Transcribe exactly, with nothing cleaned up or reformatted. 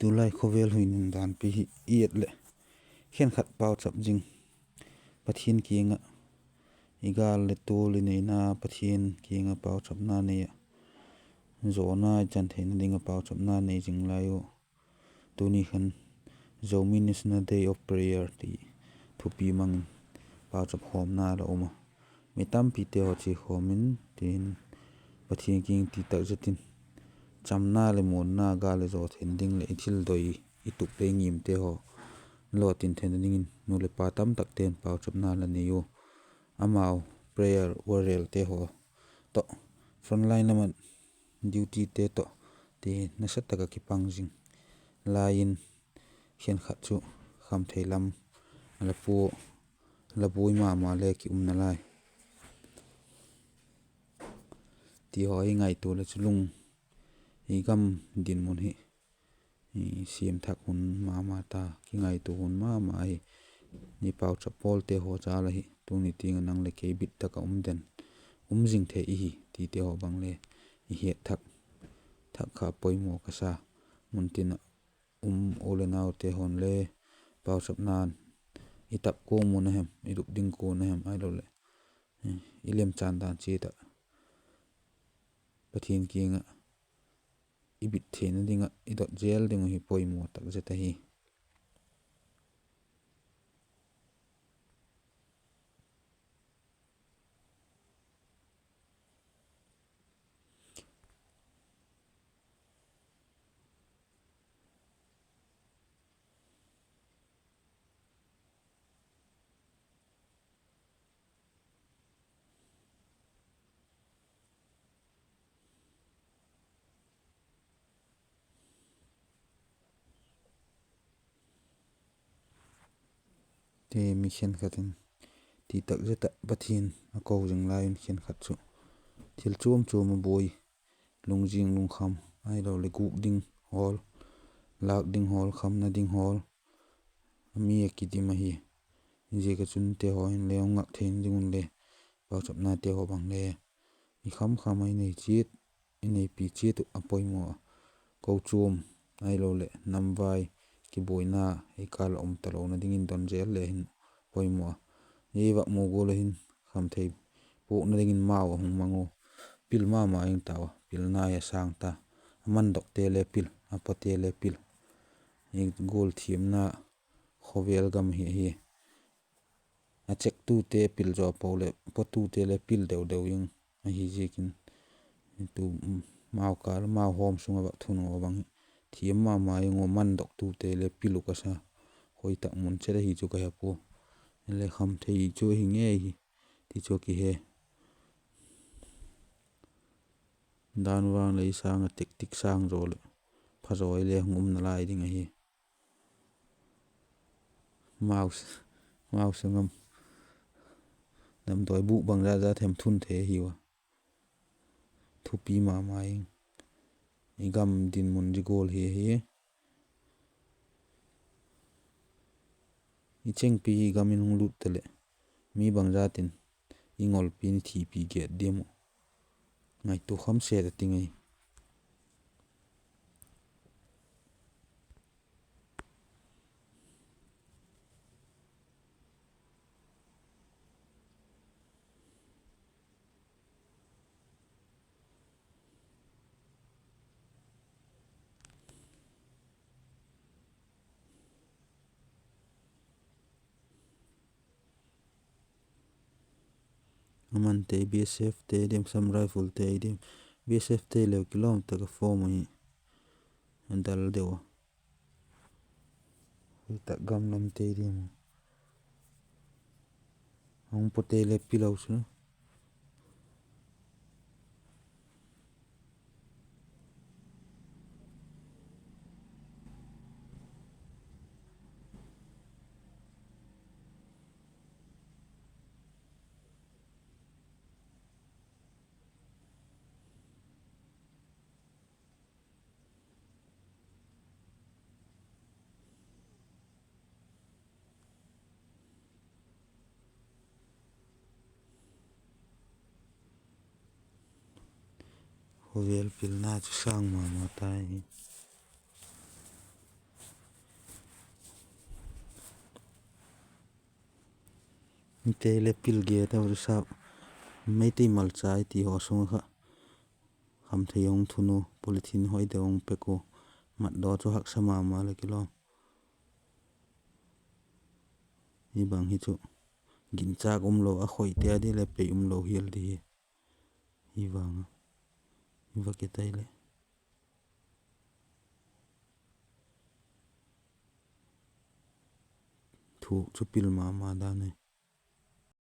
Tulai khawvel hui nundanpi hi i et leh, khenkhat pauchap zing, Pathian kiang ah, i gâl leh tual i neina Pathian kiang ah pauchapna nei ah, zawna i chan theina ding ah pauchapna nei zing lai u. Tuni khan Zomi National Day of Prayer ti thupi mang in pauchap khawmna la um a, mi tampite haw chia khawm in, tin, Pathian kiang ti tak zet in chamna leh muanna, gâl leh zaw theina ding leh i thil doi, i tup leh i ngimte haw lawtin theina dingin nu leh pa tamtakte'n pauchapna la nei u. Amau prayer warriorte haw tawh, frontline lam ah dutyte tawh, ti, nasa tak ah kipang zing lai in, khenkhat chu khamthei lam a la pua, la buai ma ma le ki um nalai. Ti haw i ngaitua leh chu lung, i gam dinmun hi siam thak hun ma ma ta, kingaitua hun ma ma hi. I pauchap pawlte haw jal ahi, tuni tiang ah nang leh kei bit tak ah um den, um zing thei i hi tite haw bang le i het thak, thak kha poimaw ka sa. Muntin ah um u leh naute haw'n le pauchapna'n i tap kuang mun a hem, i lup ding kuan a hem ahiloleh i lemchan dan chiat ah Pathian kiang ah i bit theina ding ah i dot zel ding uh hi poimaw tak zet ahi. Ti mi khenkhat in ti tak zet ah Pathian a ko zing lai un khenkhat chu thil chuam chuam a buai, lungzing lungkham ahiloleh gûk ding hawl, lâk ding hawl, khamna ding hawl, a mi a kidim ahi. Ziak a chun te haw in le hung ngak theina ding un le pauchapnate haw bang le i kham kham a i nei chiat, i neipi chiat uh a poimaw a. Kochuam ahiloleh namvai kibuaina ei kâl ah um talona dingin don zel le hin poimaw a. Ei vak mu gual a hin khamthei puakna dingin mau a hung mang u. Pil ma ma ing tau a, pilna hi a sâng ta. A mandokte le pil, a pawte le pil. I gual thiamna khawvel gam hi ahi. A chektute pil zaw po leh pawtute le pil deu deu ing ahi ziakin, tu, mau kâl mau hawm sung ah vak thun u a bang hi thiam ma ma ing u, mandoktute le pil uh ka sa. Hoi tak mun chet ahi chu ka he pua. Le khamthei chu ahi ngei hi ti chu a kihe. Dan vang lei sâng ah tactic sâng zaw leh phazaw i le hung um nalai ding ahi. Mau, mau sung am, damdawi bûk bang zat zat hem thun thei ahiu a. Thupi ma ma ing. I gam dinmun zia gual hi ahi. I chengpi i gam in hung lût taleh, mi bangzat in i ngolpi, i thipi gêt diam uh? Ngaitua kham set a ti ngei. Amante BSF te diam, Assam Rifle te diam, BSF te leu kilawm tak a form ahi. A dal deu a. Hoi tak gam lam te diam. Hung pote le pilo chu. Khawvel pilna chu sâng ma ma ta hi. Tei le pil ge ta ru sap. Meitei malchai ti haw sung kha, khamthei hung thun u, polythene hoi deu hung pek u, matdaw chu haksa ma ma le kilawm. Hi bang hi chu ginchâk umlo a, khoite a di le pei umlo hial di hi. Hi vang a, hi va kitai le. Thuk chu pil ma ma dan e.